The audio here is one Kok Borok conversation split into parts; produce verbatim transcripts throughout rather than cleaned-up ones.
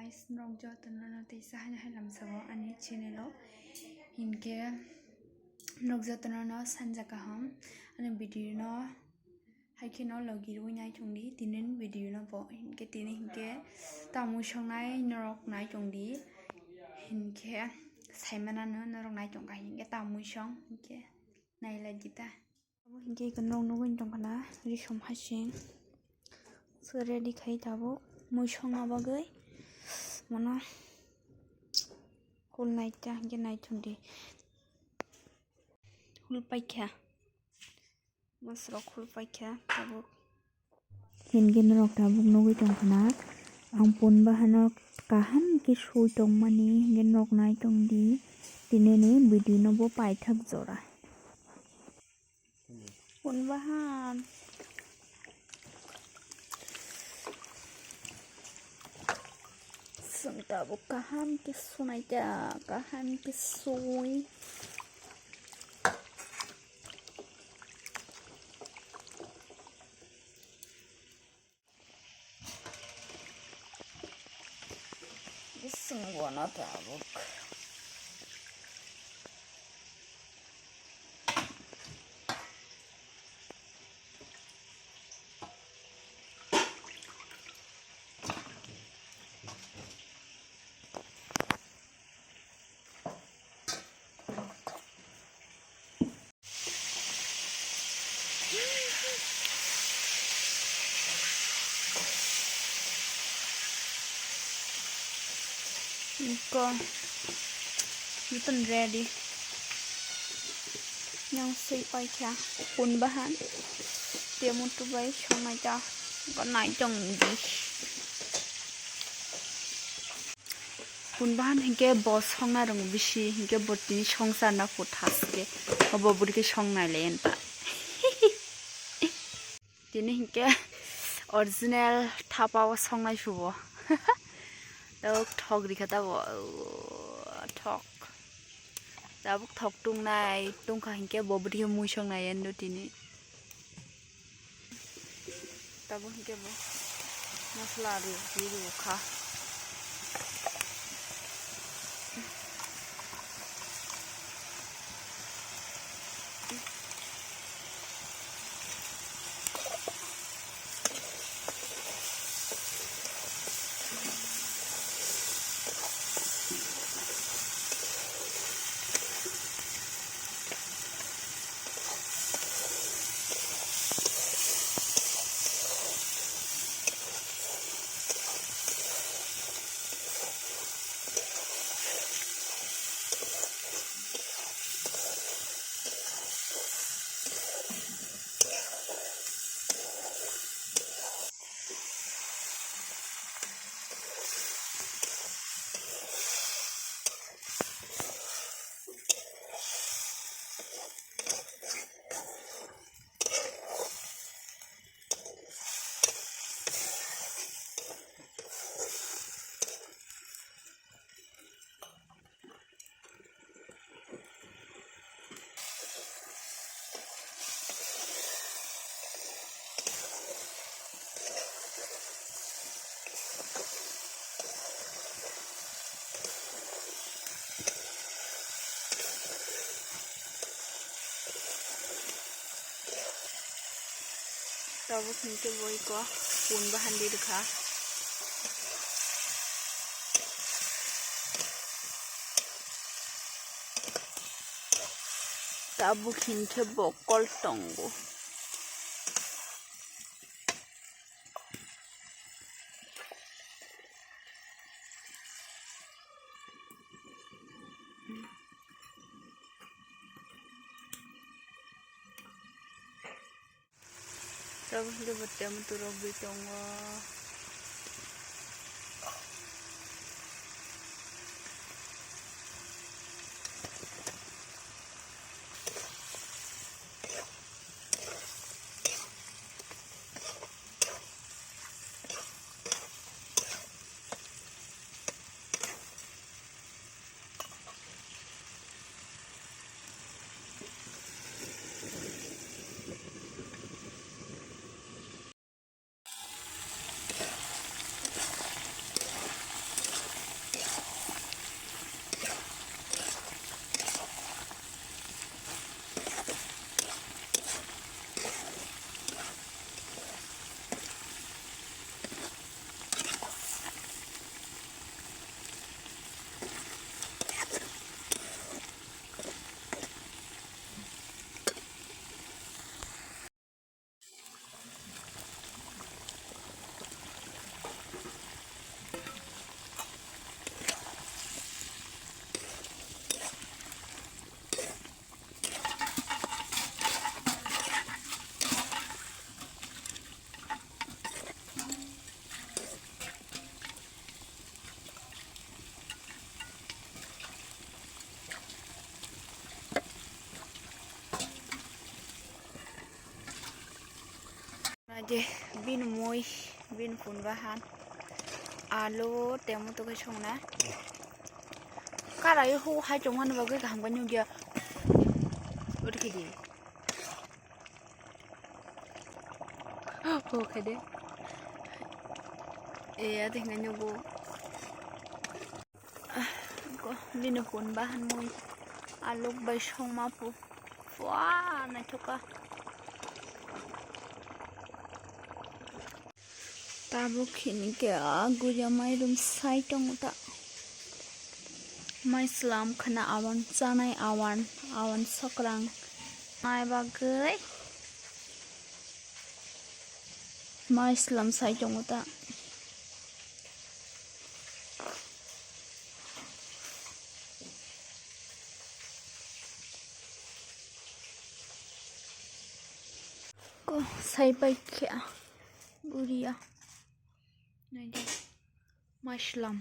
Guys, norok jotono no teisa haino hai lamsao ani channel o. Hinkhe norok jotono no sanja kaham ani video no. Hai kheno logi rwui nai chwng di tini ni video no bo. Hinkhe tini hinkhe tamui songnai norok nai chwng di. Hinkhe saimano norok nai chwng kha hinkhe tamui song hinkhe nai lai di ta. Abo hinkhe eko nok nugui tongkha na risom hasing. So ready khai tabuk mui songna bagwi mono hul nai ta hinkhe nai chwng di. Hul paikha. Masrok hul paikha tabuk. Hinkhe norok tabuk nugui tongkha na. Ang pun bahano kaham khe sui tongmani hinkhe norok nai tong di. Tini ni video no bo paithak jora. Pun bahan. Chwng tabuk kaham khe sunai ta, kaham khe sui. Bising bono tabuk. Iko, nutun ready. Yang sui paikha, pun bahan. Temo tubai songnai ta, ganai tong di. Pun bahan hinkhe bo songna rwng bisi, hinkhe bo tini songsarna phu thaske, obo bwrwi khe songnai le enta. Tini hinkhe original thapa o songnai phu bo. Tabuk thok rikha tabo, thok. Tabuk thok tungnai, tungkha hinkhe bo bwrwi khe mui songnai endo tini. Tabuk hinkhe bo masala rw-, rw-, rw kha. Tabuk hinkhe bo iko pun bahan di rwkha. Tabuk hinkhe bo kol tongo. Tabuk hinkhe bo temo turok bi tongo. Je, bini mui, bini phun bahan. Alu, temo to kai songna. Kara yo hu hai tong mani bagwi kaham ka nugya. Odi kidi. Ho kede. E, adi ngai nugo. Ko, bini hun bahan mui aluk bai songma pu. Wah, naithoka. Tabuk hini ke, ah, guria mairum sai tongo ta. Mai slam khna awan chanai awan, awan sokrang. Mai bagwi. Mai slam sai tongo ta. Ko sai pai khe guria. Naidi. Mai slam.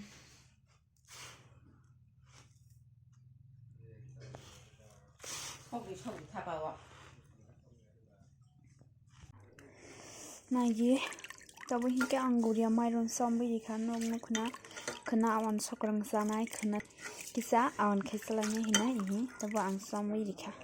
Naidi, tabo hinkhe ang guria mairum somwi rikha, nok nukhna, khna awan sokrang chanai, khna kisa awan khe chalainai hinai, ihi, tabo ang somwi rikha.